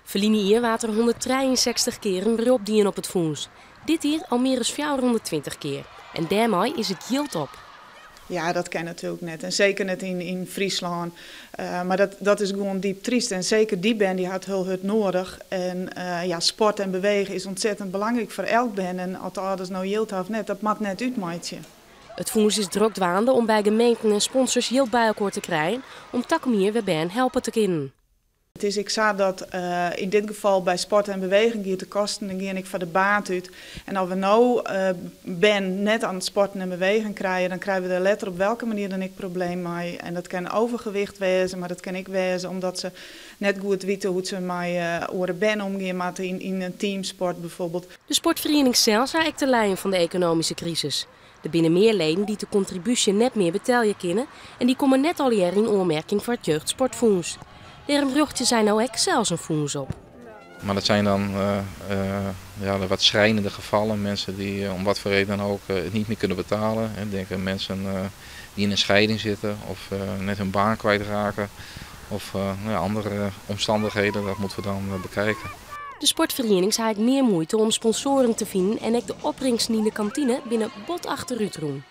Ferline jier waard der 163 kear in berop dien op it fûns. Dit jier al mear as 420 kear. En dêrmei is it jild op. Ja, dat kin natuerlik net. En seker net yn Fryslân. Mar dat is gewoan diep tryst. En seker dy bern dy ha it hiel hurd nedich. En ja, sport en bewege is ûntsettend belangryk foar elk bern. En oft de âlders no jild ha of net, dat moat net útmeitsje. It fûns is drok dwaande om by gemeenten en sponsors jild by elkoar te krijen om takom jier wer bern helpe te kinnen. It is ek sa dat yn dit gefal by sport en beweging giet de kosten en gean ek foar de baat út. En as we no bern net oan it sporten en bewegen krije, dan krije we der letter op welke manier dan ek probleem mei. En dat kin overgewicht wêze, mar dat kin ek wêze omdat se net goed witte hoe't se mei oare bern omgean moatte yn in teamsport bijvoorbeeld. De sportferiening sels ha ek te lijen fan de ekonomyske krisis. Der binne mear leden dy't de kontribúsje net mear betelje kinne en dy komme net allegear yn oanmerking foar it Jeugdsportfûns. Dêrom rjochtsje sy no ek sels in fûns op. Maar dat zijn dan ja, de wat schrijnende gevallen. Mensen die om wat voor reden dan ook het niet meer kunnen betalen. Denk aan mensen die in een scheiding zitten of net hun baan kwijtraken. Of nou ja, andere omstandigheden, dat moeten we dan bekijken. De sportferienings ha ek mear muoite om sponsoaren te finen en ek de opbringsten yn de kantine binne bot achterútrûn.